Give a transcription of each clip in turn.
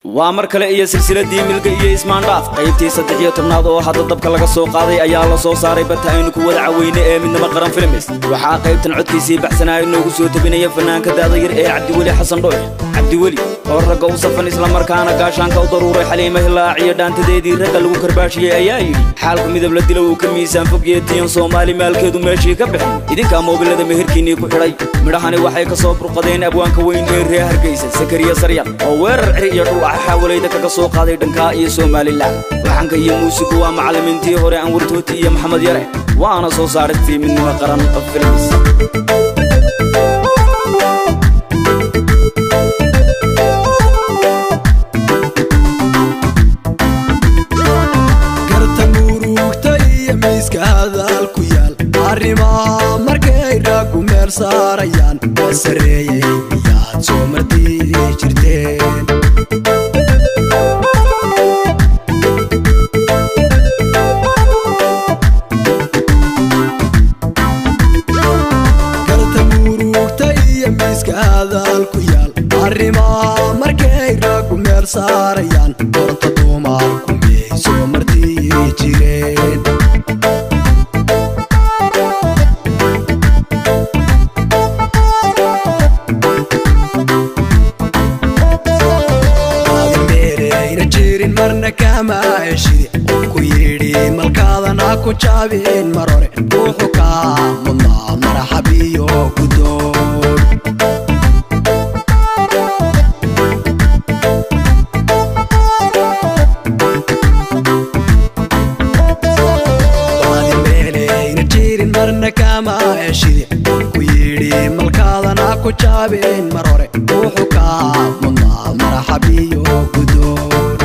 Waa mar kale iyo silsiladii Milga iyo Ismaandhaaf, qaybtii 13aad oo hadda dabka laga soo qaaday ayaa la soo saaray barta aynu ku wada caweyne ee Midnimo Qaran Films. Waxaa qaybtan codkiisii baxsanaa inoogu soo tabinaya fanaanka da'da yar ee Cabdiweli Xasan Dhoox. Cabdiweli oo ragga u safan islamarkaana gaashaanka u daruuray Xaliimo Hilaac iyo dhaantadeedii ragga lagu karbaashiyey ayaa yidhi: xaalku midab la dilo uu ka miisaan fogyeetiyan, Soomaali maalkeedu meeshii ka bixin, idinkaa moobilada meherkiinnii ku xidhay. Midhahani waxay ka soo burqadeen abwaanka weyn ee reer Hargeysa, Sakariya Saryal, oo weerar cir iyo dhul ah xaawalayda kaga soo qaaday dhankaa iyo Somalilan. Laxanka iyo muusigu waa macallimiintii hore Anwar Tooti iyo Maxamed Yare, waana soo saaristii Midnimo Qaran Films. Garta murugta iyo miiska hadal ku yaal, arrimaha markay raggu meel saarayaan, waa sarreeyey miyaad soo martii jirteen? Garta murugta iyo miiska hadal ku yaal, arrimaha markay raggu meel saarayaan, horta dumarku miyay soo martii jireen? Meerayna jirin marna kama heshidi, qofku yidhi malkaadana ku jaabin mar hore, wuxuu kaa mudnaa marxabiyo gudoon. Meelayna jirin marna kama heshidi, qofku yidhi malkaadana ku jaabin mar hore, wuxuu kaa mudnaa marxabiyo gudoon.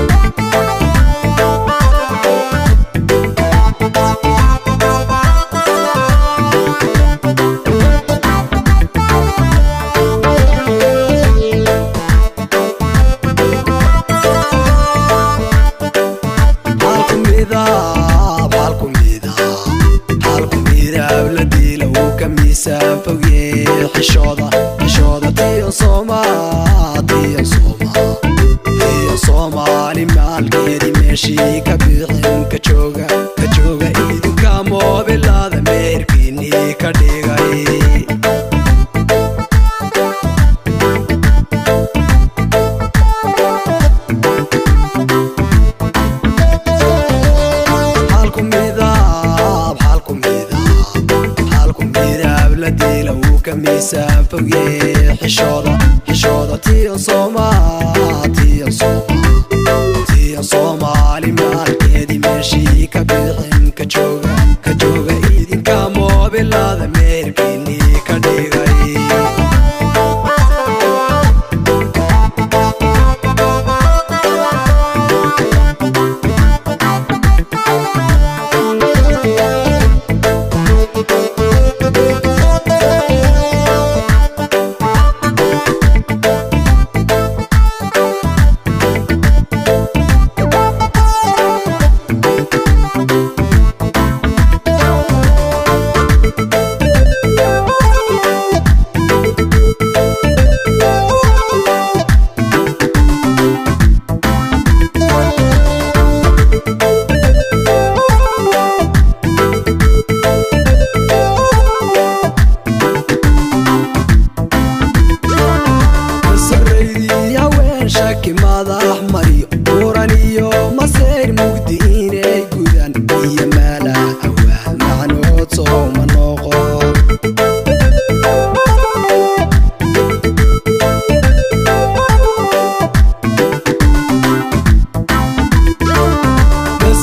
Xaalku midaab, xaalku midaab, xaalku midaab la diila uu ka miisaan fogye. Xishooda, xishooda, tiyo Sooma, tiyo Sooma, tiyo Soomaali maalkeedii meeshii ka bixin. Ka jooga, ka jooga idinka moobilada meherkiinnii ka dhigay. Xaalku midaab, xaalku midaab, xaalku midaab la diila uu ka miisaan fogye. Xishooda, xishooda, tiyo Sooma, tiyo Sooma, tiyo Soomaali maalkeedii meeshii ka bixin. Ka jooga, ka jooga idinka moobilada meherkiinnii ka dhigay. Sarreydii haween shaki madax mariyo, muran iyo masayr mugdi inay gudaan iyo maala awaal macnood sooma noqon.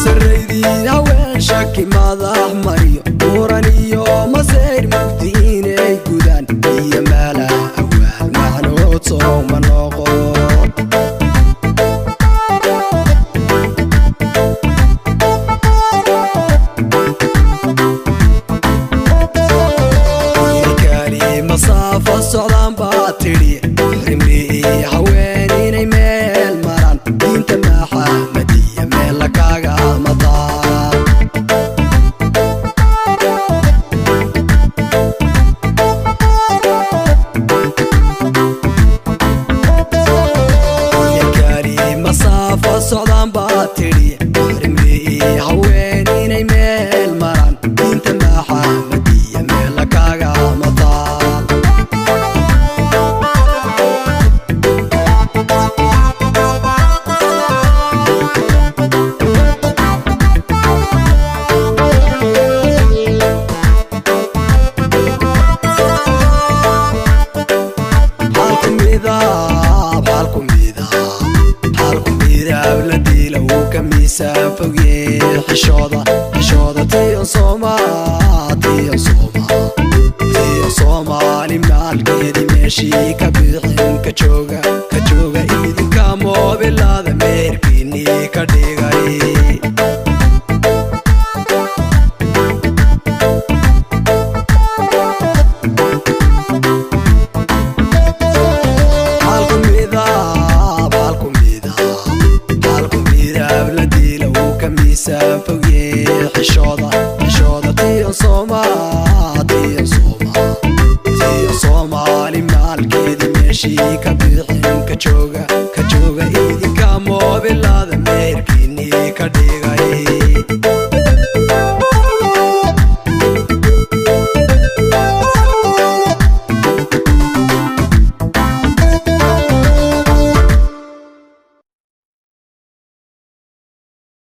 Sarreydii haween shaki madax mariyo, muran iyo masayr mugdi inay gudaan iyo maala awaal macnood sooma noqon. Baa tidhi armii haween inay meel maraan diinta Maxamadiya meela kaaga mataal. Halku midaab, halku midaab, halku midaab la diila wuu ka miisaan fogye. Xishooda, xishooda, tiyo Sooma, tiyo Sooma, tiyo Soomaali maalkeedii meeshii ka bixin. Ka jooga, ka jooga idinka moobilada meherkiinii ka dhigay. Halku midaab, halku midaab, halku midaab la diila wuu ka miisaan fogye. Xishooda, xishooda, tiyo Sooma, tiyo Sooma, tiyo Soomaali maalkeedii meeshii ka bixin. Ka jooga, ka jooga idinka moobilada